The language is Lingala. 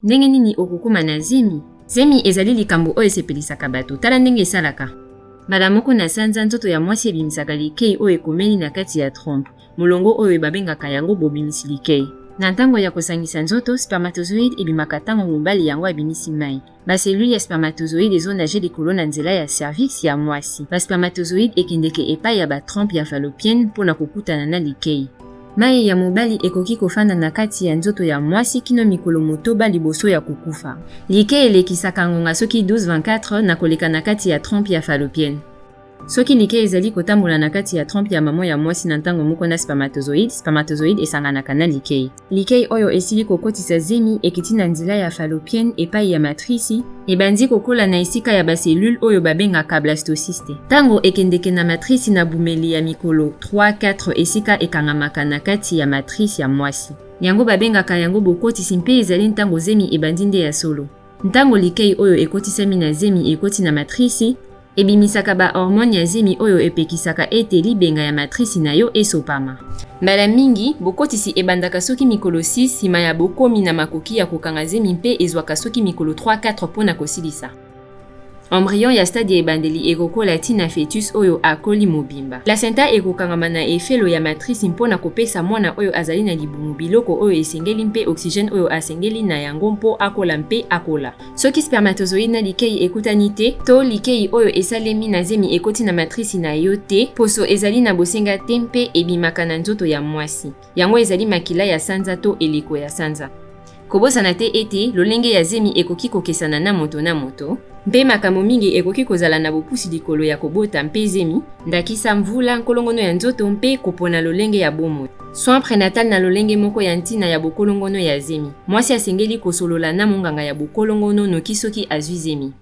Ndenge nini okokoma na zemi? Zemi ezali likambo oyo esepelisaka bato. Tala ndenge esalaka. Mbala moko na sanza, nzoto ya mwasi ebimisaka likei oyo ekomeli na kati ya trompe, molongo oyo babengaka yango bobimisi likei. Na ntango ya kosangisa nzoto, spermatozoïde ebimaka ntango mobali yango abimisi mai. Ba cellules ya spermatozoïde ezo nager likolo na nzela ya cervix ya mwasi. Ba spermatozoïde ekendeke epai ya ba trompe ya fallopienne mpo na kokutana na likei. Mayi ya mobali ekoki kofanda na kati ya nzoto ya mwasi kino mikolo motoba liboso ya kokufa. Likei elekisaka ngonga soki 12-24 na koleka na kati ya trompe ya fallopienne. Soki likei ezali kotambola na kati ya trompe ya mama ya mwasi na ntango moko na spermatozoïde, spermatozoïde esanganaka na likei. Likei oyo esili kokotisa zemi ekiti na nzela ya fallopienne epai ya matrisi, ebandi kokola na esika ya ba cellules oyo babengaka blastocyste. Ntango ekendeke na matrisi na boumeli ya mikolo 3-4 esika ekangamaka na kati ya matrice ya mwasi. Yango babengaka yango bokotisi mpe ezali ntango zemi ebandi nde ya solo. Ntango likei oyo ekotisami na zemi ekoti na matrisi, ebimisaka ba hormones ya zemi oyo epekisaka ete libenga ya matrisi na yo esopama. Mbala mingi, bokotisi ebandaka soki mikolo 6 nsima ya bokomi na makoki ya kokanga zemi mpe ezwaka soki mikolo 3-4 mpo na kosilisa. Embryon ya stade ya ebandeli ekokola ti na fetus oyo akoli mobimba. Placenta ekokangama na efelo ya matrisi mpo na kopesa mwana oyo azali na libumu biloko oyo esengeli mpe oxygène oyo asengeli na yango mpo akola mpe akola. Soki spermatozoïde na likei ekutani te, to likei oyo esalemi na zemi ekoti na matrisi na yo te, poso ezali na bosenga te mpe ebimaka na nzoto ya mwasi. Yango ezali makila ya sanza to eleko ya sanza. Kobosana te ete lolenge ya zemi ekoki kokesana na moto na moto, mpe makambo mingi ekoki kozala na bopusi likolo ya kobota mpe zemi, ndakisa mvula, nkolongono ya nzoto mpe kopona lolenge ya bomoi. Soins prenatal na lolenge moko ya ntina ya bokolongono ya zemi. Mwasi asengeli kosolola na monganga ya bokolongono noki soki azwi zemi.